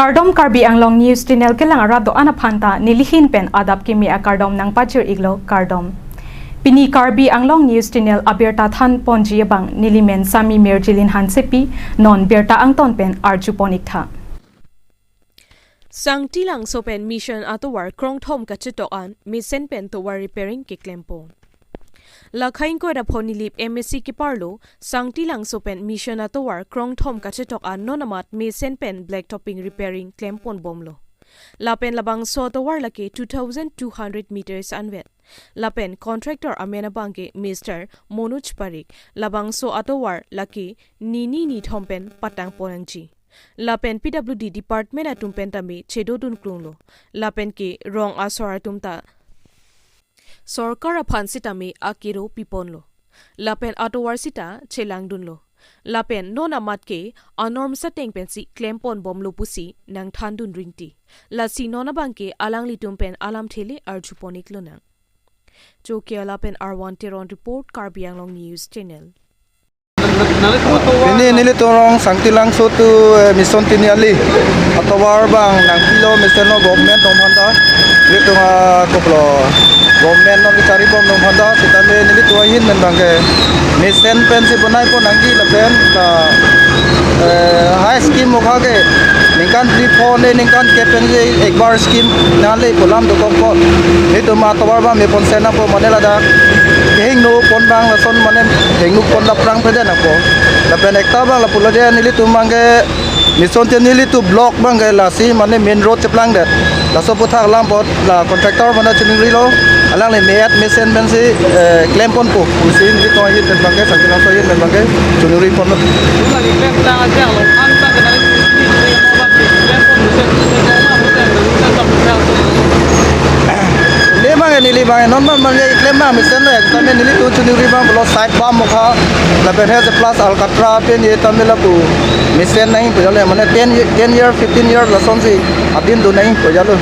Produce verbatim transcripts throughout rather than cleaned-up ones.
Kardom, Karbi Anglong News Channel kelang arat do-an aphan ta nelihin pen adap kimi akardom nangpajir-iklo, kardom. Pini Karbi Anglong News Channel abirta thanponji abang nelimen Sami Mirjilin Hansepi, non birta angton pen arjupon-iktha. Sangti Langso pen Mission atovar krongthom kachetok an mesen pen tovar repairing keklempon. Lakhai ingkoi ra pho Nilip M A C keparlo Sangti Langso pen Mission atovar krongthom kachetok an non amat mesen pen black topping repairing klemponbomlo. Lapen labangso atovar lake two thousand two hundred meters anvet. Lapen contractor amen abangke Mister Manoj Parikh, labangso atovar lake nini nithom pen patangpon nangji. Lapen P W D department atum pen tame chedodun klunglo. Lapen ke rong asor atum ta sorkar aphan sitame akero piponlo. Lapen atovar sita chelangdunlo. Lapen non amat ke anormsa ateng pensi klemponbomlo pusi nangthandun rinti. Lasi non abangke alanglitum pen alamthe le arjupon-iklonang. Chokihola pen Arwan Teron report, Karbi Anglong News Channel. Pini nelitum rong Sangti Langso tu, eh, Mission Tiniali atovar abang nangpilo mesenlo government atum aphan ta. Nelitum, ah, koplo government non kacharibom atum aphan ta. Sitame nelitum ahin pen abangke mesen pensi bonaipon nangji lapen, ah, eh, hai scheme mokha ke ningkan phli pho ne ningkan kep pensi ekbar scheme nale pu alam dokokpo. Nelitum atovar abang meponse nangpo, mane ladak kehingno pon abang lason mane hingno pon laprang pede nangpo. Lapen ekta abang lapulo je nelitum abangke Mission Tiniali tu block abangke lasi mane main road cheplangdet. Laso aputhak alam apot la contractor mana chiningrilo, alangli me-et mesen pensi, eh, klemponpo pusi nelitum ahin pen abangke, Sangti Langso ahin pen abangke chiningriponlo. Neli abangke, neli abangke non abang abangke klem abang mesen lo, ekta me nelitum chiningri abang pulo side bam mokha, lapen he plus alkatra pen ye tamila pu mesen nangpo jalo, mane ten ye-, ten year, fifteen year lasonsi adin do nangpo jalo.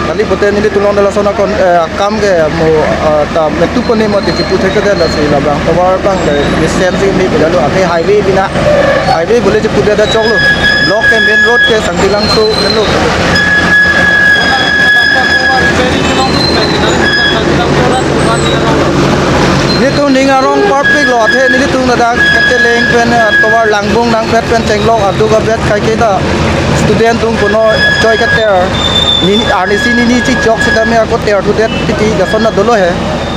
Kali pute nelitum along lason akon, eh, akam ke mo, eh, ta metu poni mo tiki pute ke dala si labang tovar abangke mesensi mepo jalo, ake highway bina, highway bole chepu dada choklo. Block ke main road ke Sangti Langso henlo. Nelitum ning arong parpiklo, athe nelitum ladak kacheleng pen, eh, tovar langbung nangpet pen chenglok aduk abet kaike ta student atum kono choi kater. Ni arnisi nini chichok sitame ako ter tudet titi lason na dolo he.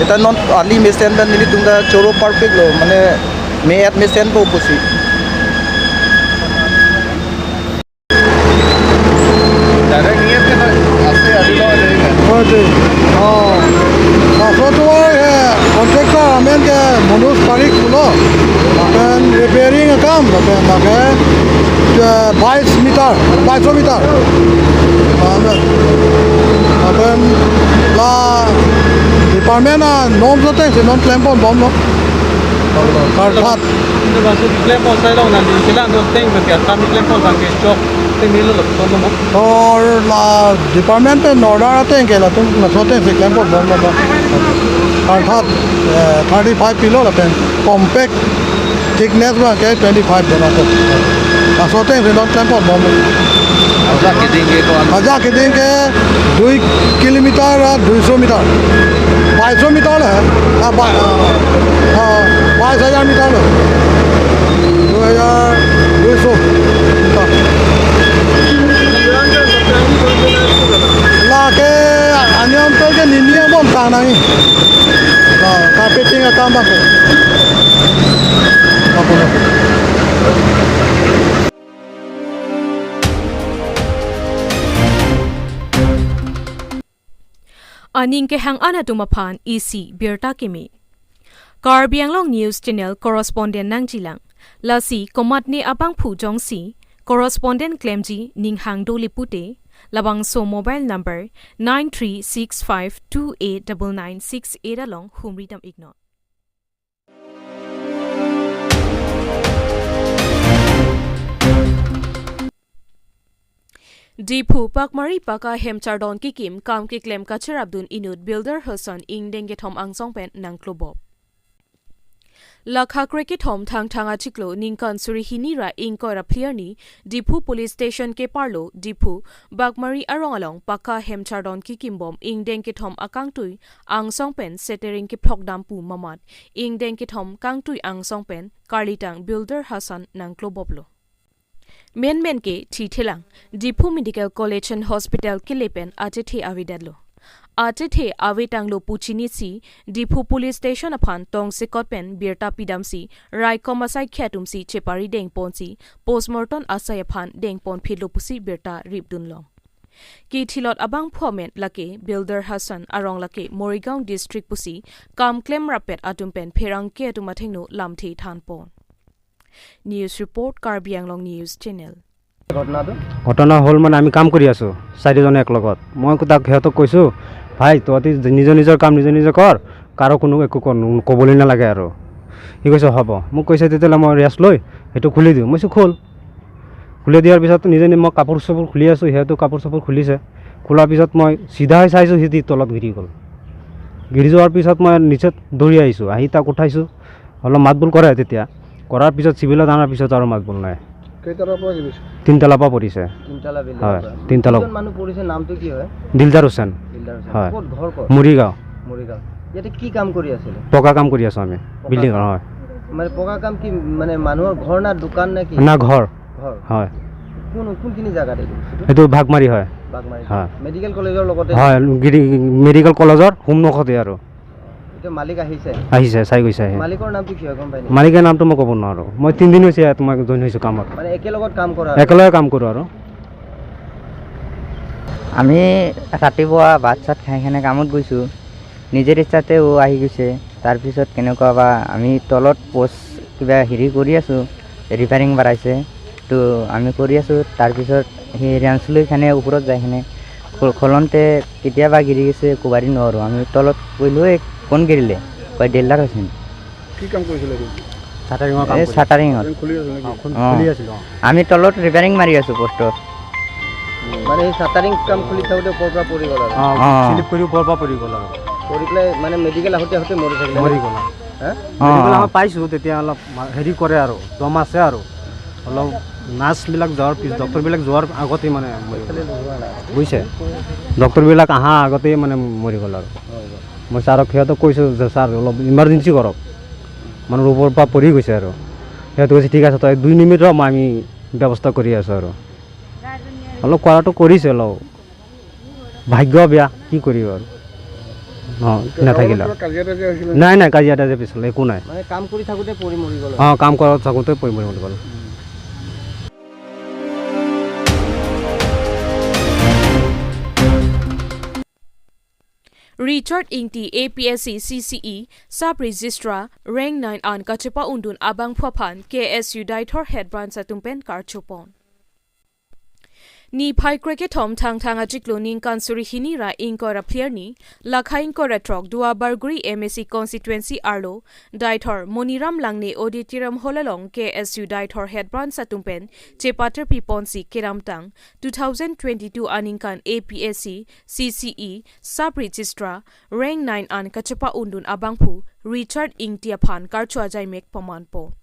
Eta non ali mesen pen nelitum ta choro parpiklo, mane me-et mesenpo pusi. Direct niat ke na ase adi lo ade ke. Oh, di. Oh. Laso atovar, eh, contractor amen ke Manoj Parikh pulo. Lapen repairing akam, lapen lake, eh, bais meter, bais meter. Lapen, lapen la department anorm atengsi non klemponbomlo. Karthat. Nelitum abangke klempon sai long nang di silang do teng berke kami klempon abangke chok teng milo lo, kono mo. Or la department pen order ateng ke latum laso atengsi klemponbomlo. Karthat, eh, thirty-five pilo lapen compact thickness abangke twenty-five do latum. Laso atengsi non klemponbomlo. Ajak keding ke ko an? Ajak keding ke dui kilometer ra duiso meter. Baiso meter le. Ah, bai, ah, ah, bais hajar meter le. Dui hajar duiso meter. Lake aniyom pen ke nini angbong tang nangji. Ah, carpeting akam abang ke. Aning kehang-an atum aphan isi birta kimi. Karbi Anglong News Channel correspondent nangjilang. Lasi komatne abangphu jongsi correspondent klemji ning hang doli pute, labangso mobile number nine three six five two eight double nine six eight along humri dam-iknon. Diphu Pakmari Paka hem chardon kikim kam keklem kacherapdun inut builder Hoson ingdeng kethom angsong pen nangklobop. Lakha krekethom Thangthang achiklo ningkan suri hini ra ingkoi ra phli arni Diphu Police Station keparlo Diphu Bagmari arong along pakka hem chardon kikimbom ingdeng kethom akangtui angsong pen setering kephlokdam pu mamat ingdeng kethom kangtui angsong pen karlitang Builder Hassan nangkloboplo. Menmen ke thithelang Diphu Medical College and Hospital kele pen achethe avedetlo. Achethe avetanglo pu chinisi Diphu Police Station aphan tongsekot pen birta pidamsi raikom asai khe atumsi chepari dengponsi postmortem asai aphan dengponphitlo pusi birta ripdunlong. Kithilot abangphu amen lake Builder Hassan arong lake Morigaon District pusi kam klemrappet atum pen pherangke atum athengno lamthe thanpon. News report, Karbi Anglong News Channel. ঘটনাটো? ঘটনা হ'ল মানে আমি কাম কৰি আছোঁ চাৰিজনে এক লগত। মই তাক সিহঁতক কৈছোঁ, "ভাই, তহঁতি যে নিজৰ নিজৰ কাম নিজে নিজে কৰ, কাৰো কোনো একো ক-, ন-, ক'বলৈ নালাগে আৰু।" সি কৈছে, "হ'ব।" মোক কৈছে, "তেতিয়াহ'লে মই ৰেষ্ট লৈ সেইটো খুলি দিওঁ।" মই কৈছোঁ, "খোল।" খুলি দিয়াৰ পিছত নিজে নিজে মই কাপোৰ চাপোৰ খুলি আছোঁ, সিহঁতেও কাপোৰ চাপোৰ খুলিছে। খোলাৰ পিছত মই চিধা হৈ চাইছোঁ, সিহঁতি তলত গিৰি গ'ল। গিৰি যোৱাৰ পিছত মই নিচেত দৌৰি আহিছোঁ, আহি তাক উঠাইছোঁ। অলপ মাতবোল কৰে তেতিয়া। কৰাৰ পিছত চিভিলত অনাৰ পিছত আৰু মাতবোল নাই। কেইটাৰ পৰা গিৰিছে? তিনতলাৰ পৰা পৰিছে। তিনতলা বিল্ডিঙৰ হয়, পৰা। তিনতলা। দুজন মানুহ পৰিছে, নামটো কি হয়? দিলদাৰ হুছেইন। দিলদাৰ হুছেইন। হয়। ক'ত ঘৰ ক'ত? মৰিগাঁও। মৰিগাঁও। ইয়াতে কি কাম কৰি আছিলে? পকা কাম কৰি আছোঁ আমি। পকা বিল্ডিঙৰ, কাম। হয়। মানে পকা কাম কি, মানে মানুহৰ ঘৰ না দোকান নে কি? না, ঘৰ। ঘৰ। হয়। কোন, কোনখিনি জাগাত এইটো? এইটো বাগমাৰী হয়। বাগমাৰী। হয়। মেডিকেল কলেজৰ লগতে? হয়, গিৰি-, মেডিকেল কলেজৰ সন্মুখতে আৰু। এতিয়া মালিক আহিছে? আহিছে, চাই গৈছে আহি। মালিকৰ নামটো কি হয়, গম পাই নেকি? মালিকৰ নামটো মই ক'ব নোৱাৰোঁ। মই তিনিদিন হৈছে ইয়াত মই জইন হৈছোঁ কামত। মানে একেলগত কাম কৰা? একেলগে কাম কৰোঁ আৰু। আমি ৰাতিপুৱা ভাত চাত খাই কেনে কামত গৈছোঁ। নিজৰ ইচ্ছাতে ও আহি গৈছে। তাৰপিছত কেনেকুৱা বা আমি তলত পোষ্ট কিবা হেৰি কৰি আছোঁ, ৰিপেয়াৰিং বাঢ়াইছে। তো আমি কৰি আছোঁ। তাৰপিছত সেই ৰেঞ্চ লৈ কেনে ওপৰত যাই কেনে খো-, খোলোঁতে কেতিয়াবা গিৰি গৈছে, ক'বাৰি নোৱাৰোঁ। আমি তলত কৈলোঁ, "এই কোন গিৰিলে?" কয়, "দিলদাৰ হুছেইন।" কি কাম কৰিছিলে আপুনি? চাটাৰিঙৰ কাম এই কৰিছিলোঁ। চাটাৰিঙত। চাটাৰিং খুলি আছে নেকি? অ, খুলি, অ। খুলি আছিলোঁ, অ। আমি তলত ৰিপেয়াৰিং মাৰি আছোঁ পোষ্টৰ। মানে সেই চাটাৰিং কাম খুলি থাকোঁতে ওপৰৰ পৰা পৰি গ'ল আৰু? অ, অ। শ্লিপ কৰি ওপৰৰ পৰা পৰি গ'ল আৰু। পৰি পেলাই মানে মেডিকেল আহোঁতে আহোঁতে মৰি থাকিলে মৰি নেকি? গ'ল আৰু। হা? অ, মেডিকেল অ। আমাৰ পাইছোঁ, তেতিয়া অলপ মা-, হেৰি কৰে আৰু, দম আছে আৰু। অলপ নাৰ্ছবিলাক যোৱাৰ পিছ-, ডক্টৰবিলাক যোৱাৰ আগতেই মানে মৰি গ'ল। বুজিছে? ডক্টৰবিলাক অহাৰ আগতেই মানে মৰি গ'ল আৰু। মই ছাৰক সিহঁতক কৈছোঁ যে, "ছাৰ, অলপ ইমাৰ্জেঞ্চি কৰক।" মানে ওপৰৰ পৰা পৰি গৈছে আৰু। সিহঁতে কৈছে, "ঠিক আছে, তই দুই মিনিট ৰ, মই আমি ব্যৱস্থা কৰি আছোঁ আৰু।" অলপ কৰাটো কৰিছে অলপ। ভাগ্য বেয়া, কি কৰিব আৰু। অ, নাথাকিলে। কিবা কাজিয়া তাজিয়া হৈছিলে? নাই, নাই, কাজিয়া তাজিয়া পিছলে একো নাই। মানে কাম কৰি থাকোঁতে পৰি মৰি গ'ল আৰু? অ, কাম কৰি থাকোঁতে পৰি মৰি গ'ল। Richard Ingti, A P S C C C E, Sub Registrar, Rank nine an kachepa-undun abangphu aphan K S U Deithor Head Branch atum pen karchopon. Niphai krekethom Thangthang achiklo ningkan suri hini ra ingkoi ra phli arni, lakha ingkoi ra throk Duar Bagori M A C constituency arlo, Deithor Moniram Langne Auditorium Hall along K S U Deithor Head Branch atum pen chepaterpiponsi kedamtang two thousand twenty-two aningkan A P S C C C E Sub Registrar Rank nine an kachepa-undun abangphu Richard Ingti aphan karcho ajaimek pamanpon.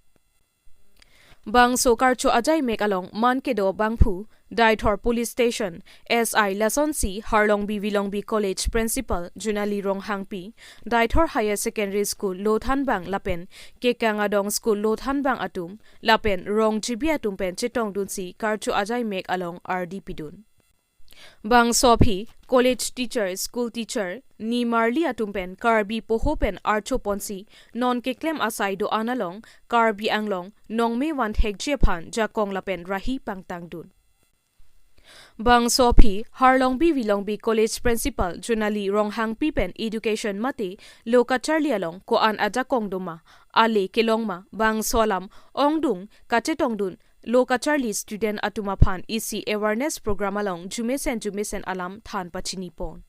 Bangso karcho ajaimek along man kedo abangphu, Deithor Police Station S I lasonsi Harlongbi Vilongbi College Principal Junali Ronghangpi, Deithor Higher Secondary School lothanbang lapen Kekang Adong School lothanbang atum lapen rong G B atum pen chetongdunsi karcho ajaimek along ardi pidun. Bangso aphi college teacher, school teacher, nimarli atum pen Karbi poho pen archoponsi non keklem asai do-an along Karbi Anglong nongme vanthekji aphan jakong lapen rahi pangtangdun. Bangso aphi Harlongbi Vilongbi College Principal Junali Ronghangpi pen education mate lo kacharli along ko-an ajakong doma, ale kelong ma, bangso alam ongdung kachetongdun lo kacharli student atum aphan isi awareness program along jumesen jumesen alam than pachinipon.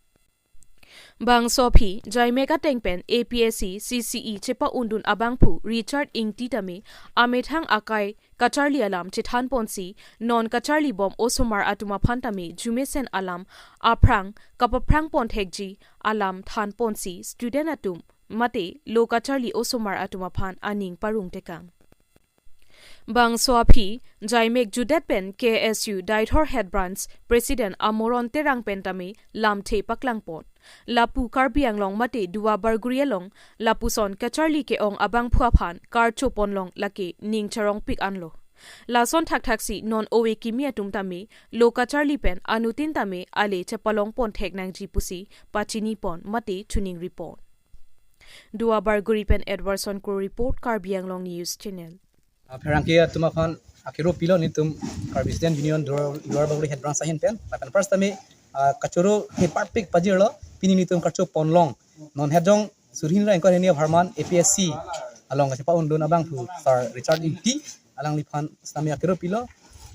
Bangso aphi jaimek ateng pen A P S C C C E chepa-undun abangphu Richard Ingti tame amethang akai kacharli alam chethanponsi non kacharli bom osomar atum aphan tame jumesen alam aphrang kapaphrangpon thekji alam thanponsi student atum mate lo kacharli osomar atum aphan aning parong tekang. Bangso aphi, jaimek judet pen K S U Deithor Head Branch President Amoron Terang pen tame lamthe paklangpon. Lapu Karbi Anglong mate Duarbagori along lapuson kacharli ke-ong abangphu aphan karcho ponlong lake ning charongpik anlo. Lason thakthaksi non ove kimi atum tame lo kacharli pen anuttin tame ale chepalong ponthek nangji pusi pachini pon mate chuning ripon. Duarbagori pen Edwardson Kro report, Karbi Anglong News Channel. Ah, pherangke atum aphan akero pilo nelitum Karbi Student Union Duar, Duarbagori Head Branch ahin pen. Lapen first tame, ah, kachoro heparpik pajirlo, pini nelitum karcho ponlong. Non hetjong surhin ra ingkoi hini apharman A P S C along kachepa-undun abangphu Sir Richard Ingti alangliphan sitame akero pilo.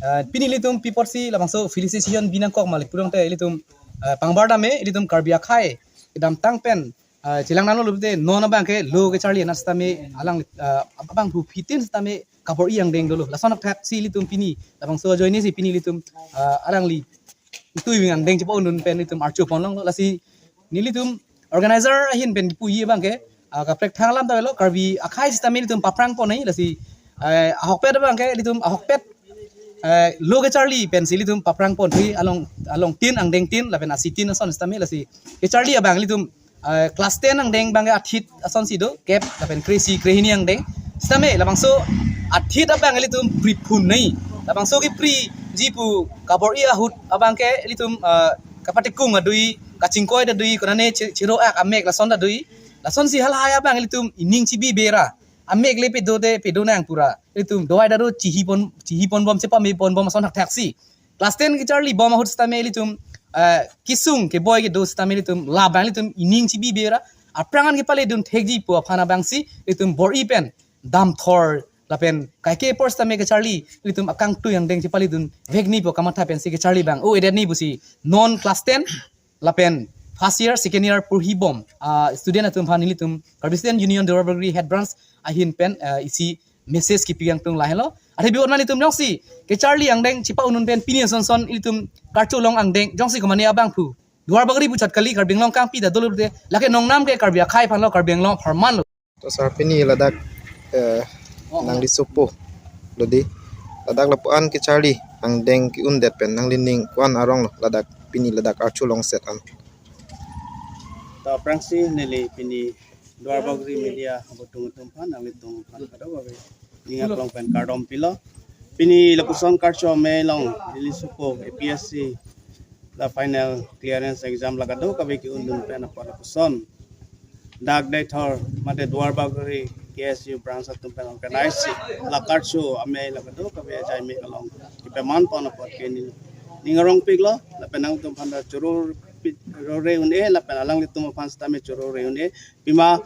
Ah, pini nelitum pi apotsi labangso felicitation binangkok ma lapu tangte nelitum, ah, pangbar tame nelitum Karbi akhei kedamtang pen, ah, chelang nanglo lote non abang ke lo kacharli anas tame alang, ah, abangphu aphitin sitame kabor-i angdeng dolo. Lason thakthaksi nelitum pini labangso ajoine si pini nelitum, ah, alangli tui wing angdeng chepa-undun pen nelitum archo ponlonglo. Lasi nelitum organizer ahin pen puji abang ke, ah, kaprek thang alam ta lo, Karbi akhei sitame nelitum paphrang pon nai. Lasi, eh, ahokpet abang ke nelitum ahokpet, eh, lo kacharli pensi nelitum paphrang pon thui along, along tin angdeng tin lapen asi tin ason sitame. Lasi kacharli abang nelitum, eh, class ten angdeng abang ke athit asonsi do, kep lapen kre-isi krehini angdeng. Sitame labangso athit abang nelitum pri phun nai. Labangso kepriji pu kabor-i ahut abang ke nelitum, eh, kapatekung adui, kachingkoi adui, konane che-, chero-ak amek lason adui. Lasonsi halahai abang nelitum ining chibi bera. Amek le pedo te pedo nang pura. Nelitum dovai daro chihi pon, chihi ponbom, chepame ponbom ason thakthaksi. Class ten kacharli bom ahut sitame nelitum, eh, kesung keboi kedo sitame nelitum labang nelitum ining chibi bera. Aphrang an kepaledun thekji pu aphan abangsi nelitum bor-i pen damthor lapen kaike apor sitame kacharli nelitum akangtui angdeng chepaledun vekni pu kamatha pensi kacharli abang o-edet ni pusi non class ten lapen first year, second year porhibom, ah, student atum aphan nelitum Karbi Student Union Duarbagori Head Branch ahin pen, ah, isi message kipi kangtung lahenlo. Athe bi-ot ma nelitum jongsi kacharli angdeng chepa-undun pen pini asonson nelitum karcho long angdeng jongsi komane abangphu Duarbagori puchot kali, Karbi Anglong kangpi ta dolo te, lake nongnam ke Karbi akhei aphanlo, Karbi Anglong apharmanlo. To sir, pini ladak, eh, nangli sopo lo di. Ladak lapu-an kacharli angdeng ke-undet pen nanglining ko-an aronglo ladak pini ladak archo longset an? To aphrangsi neli pini Duarbagori media abotung atum aphan, nanglitum aphan kadokave ning aklong pen kardom pilo. Pini lapuson karcho amei along neli sopo A P S C la final clearance exam la kadokave ke-undun pen apot lapuson dak Deithor mate Duarbagori K S U branch atum pen organize si la karcho amei la kadokave ajaimek along kepaman pon apot ke neli ning arongpiklo. Lapen nangtum aphan ta choro pi-, rore un-e lapen alanglitum aphan sitame choro re un-e. Pima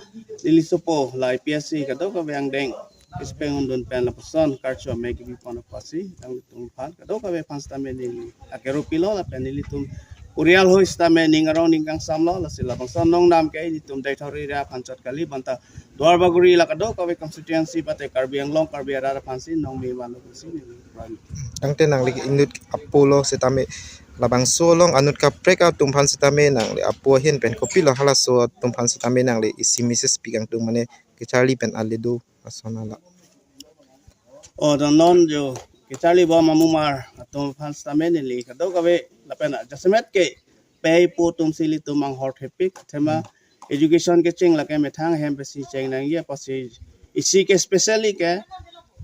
neli sopo la A P S C kadokave angdeng kachepeng-undun pen lapuson karcho amei kebi pon apotsi nangtum aphan kadokave aphan sitame neli akero pilo lapen nelitum purial hoi sitame ning arong ning kangsamlo. Lasi labangso nongnam ke nelitum Deithor area aphan chot kali, bonta Duarbagori la kadokave constituency mate Karbi Anglong Karbi arat aphansi nongme vanlo pusi neli pran. Tangte nangli inut apo lo sitame labangso along anut kaprek atum aphan sitame nangli apo ahin pen kopilo halaso atum aphan sitame nangli isi message pi kangtung mane kacharli pen ale do ason ala. O, don non jo kacharli bom amumar atum aphan sitame neli kadokave lapen jasemet ke pei po atumsi ilitum anghor thepik, athema education kecheng lake methang ahem pensi cheng nangji apotsi isi ke specially ke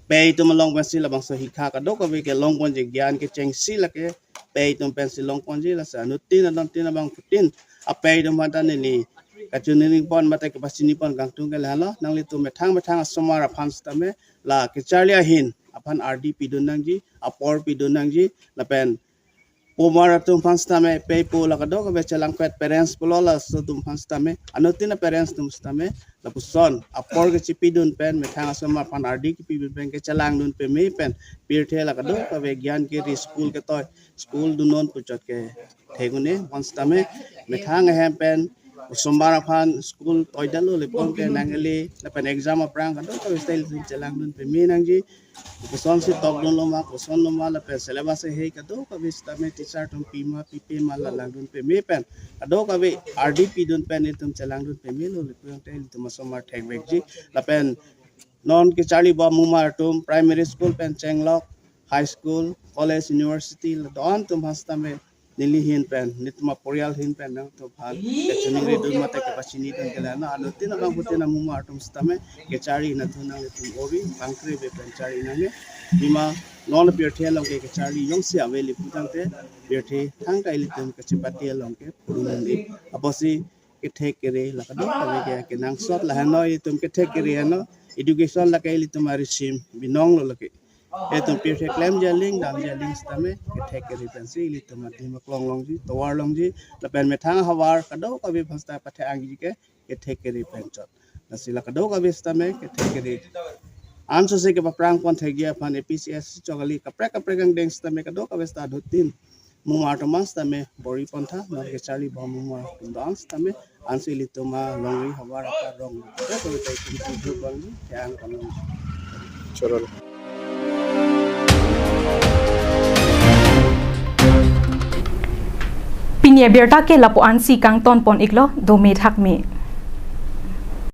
pei atum along pensi labangso hikha kadokave ke longponji, gyan kechengsi lake pei atum pensi longponji. Lasi anuttin adontin abangphutin apei atum aphan ta neli kachoningri pon mate kapachini pon kangtung ke lahenlo, nanglitum methang methang asomar aphan sitame la kacharli ahin aphan ardi pidun nangji, apor pidun nangji, lapen pomar atum aphan sitame, pei po la kadokave chelangpet parents pulo laso atum aphan sitame, anuttin a-parents atum sitame lapuson apor kechipidun pen methang asomar aphan ardi kepidun pen kechelangdun peme pen pirthe la kadokave gyan keri, school ketoi, school dunnon puchot ke thek un-e. Aphan sitame methang ahem pen osomar aphan school toidalo le ponke nangkele lapen exam aphrang kadokave style ilitum chelangdun peme nangji. Kosonsi tokdunlo ma, kosonlo ma lapen syllabus ahei kadokave sitame teacher atum pima pipe ma la langdun peme pen kadokave ardi pidun pen ilitum chelangdun pemelo le pulote ilitum osomar thekvekji. Lapen non kecharli bom mumar atum primary school pen chenglok, high school, college, university la don atum aphan sitame neli ahin pen, nelitum aporial ahin pen nangtum aphan kachiningri dun mate kepachini dun ke la, na anuttin abangphutin amumar atum sitame kecharli nangtum nanglitum ori bangkre be pen charli nangne. Pima non apirthe along ke kecharli jongsi ave le putangte pirthe thangta ilitum kachepate along ke purun di. Apotsi kethek kere la kadokave ke kenangsot lahenlo, ilitum kethek kere henlo, education lake ilitum arisim binong lo lake. Ilitum pirthe klemji aling damji aling sitame kethek kere pensi ilitum adim aklong longji, tovar longji, lapen methang havar kadokave aphan sita pathe-angji ke kethek kere pen chot. Lasi la kadokave sitame kethek kere ansose kepaphrang pon thekji aphan A P C S chokali kaprek kaprek angdeng sitame kadokave sita adhutin mumar atum an sitame bor-i pon tha, non kecharli bom mumar atum do-an sitame ansi ilitum alongri havar akarong. Kadokave ta itum kuduk bangji, kehang kanong. Choron. Pini abirta ke lapu ansi kangton pon iklo, dome thakme.